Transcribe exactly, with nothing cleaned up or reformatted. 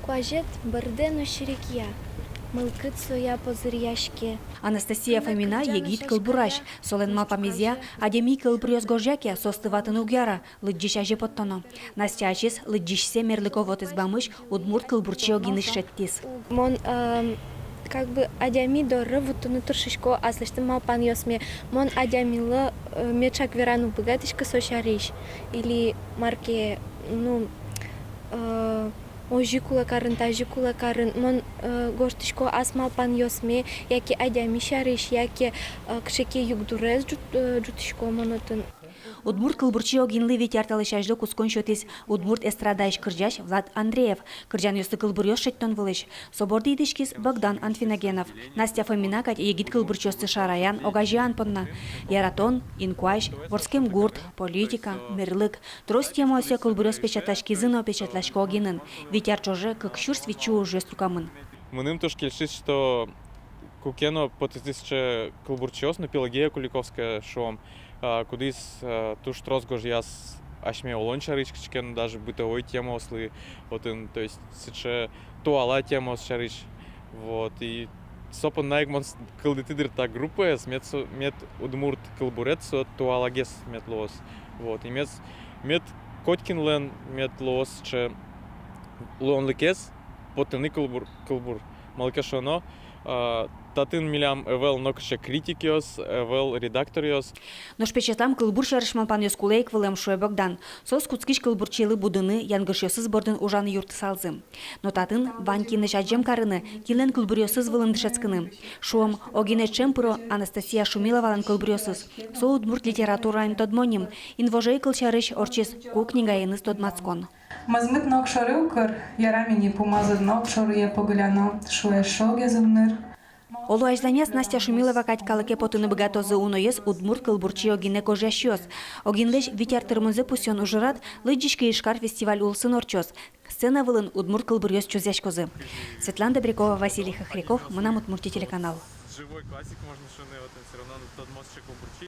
Куазед бӧрдэ но серекъя, мылкыд соя позыръяське. Анастасия Фомина егит кылбурась. Солэн малпамезъя, адями кылбуръёс гожъя ке, соосты ватыны уг яра, лыдӟись азе поттоно. Настя ачиз лыдӟисьсэ мерлыко вотэс бамысь удмурт кылбурчи огинысь шедьтӥз. Мон, эм, как бы адями доры вуттыны тыршисько аслэсьтым малпанъёсме. Мон адямилы, э, меӵак вераны уг быгатӥськы со сярысь. Или мар ке, ну, э, озьы кулэ карын, тазьы кулэ карын. Мон, э, гожтӥсько ас малпанъёсме, яке адями сярысь, яке, э, кыӵе ке югдурез ӝут-, э, ӝутӥсько мон отын. Удмурт кылбурчи огинлы вить ар талэсь азьло кутскон сётӥз удмурт эстрадаысь кырӟась Влад Андреев, кырӟанъёслы кылбуръёс шедьтон вылысь. Со борды итӥськиз Богдан Анфиногенов. Настя Фомина кадь егит кылбурчиосты шараян, огазеян понна. Яратон, инкуазь, вордскем гурт, политика, мерлык. Трос темаосъя кылбуръёс печатласькизы но печатласько огинын. Вить ар ӵоже кык сюрс витьсю ужъёс люкамын. Мыным туж кельшиз, что куке но потӥзы сыӵе кылбурчиос, ну, Пелагея Куликовская, шуом, а, кудӥз, а, туж трос гожъяз асьме улон сярысь, кыӵе ке но даже бытовой темаослы отын, то есть сыӵе туала темаос сярысь. Вот, и со понна ик мон с-, кылдытӥ дыр та группаез, мед со, мед удмурт кылбурет со туалагес мед луоз. Вот, и мед с-, мед котькинлэн мед луоз сыӵе луонлыкез поттыны кылбур, кылбур. Малы ке шуоно, а, татын милям ӧвӧл нокыӵе критикъёс, ӧвӧл редакторъёс. Нош печатлам кылбур сярысь малпанъёс кулэ ик вылэм, шуэ Богдан. Соос кутскись кылбурчилы будыны, янгышъёсыз бордын ужаны юрттысалзы. Но татын вань кинлэсь адӟем карыны, кинлэн кылбуръёсыз вылын дышетскыны. Шуом, огинэ ӵем пыро Анастасия Шумиловалэн кылбуръёсыз. Со удмурт литератураын тодмо ним. Инвожое, кылсярысь, ортчиз кук книгаеныз тодматскон. Мӧзмыт но огшоры укыр, ярам ини, пумазы но огшорые погыляно, шуэ шогез ымныр. Оло, азьланяз Настя Шумилова кадь калыке потыны быгатозы уноез удмурт кылбурчи огинэ гожъясьёс. Огинлэсь вить ар тырмонзэ пусъён ужрад «Лыдӟиськы, Ижкар» фестиваль улсын ортчоз. Сцена вылын удмурт кылбуръёс чузъяськозы. Светлана Добрякова, Василий Хохряков, «Мынам Удмуртие» телеканал. Живой классик, можно шуыны, вот он всё равно тодмос кылбурчи.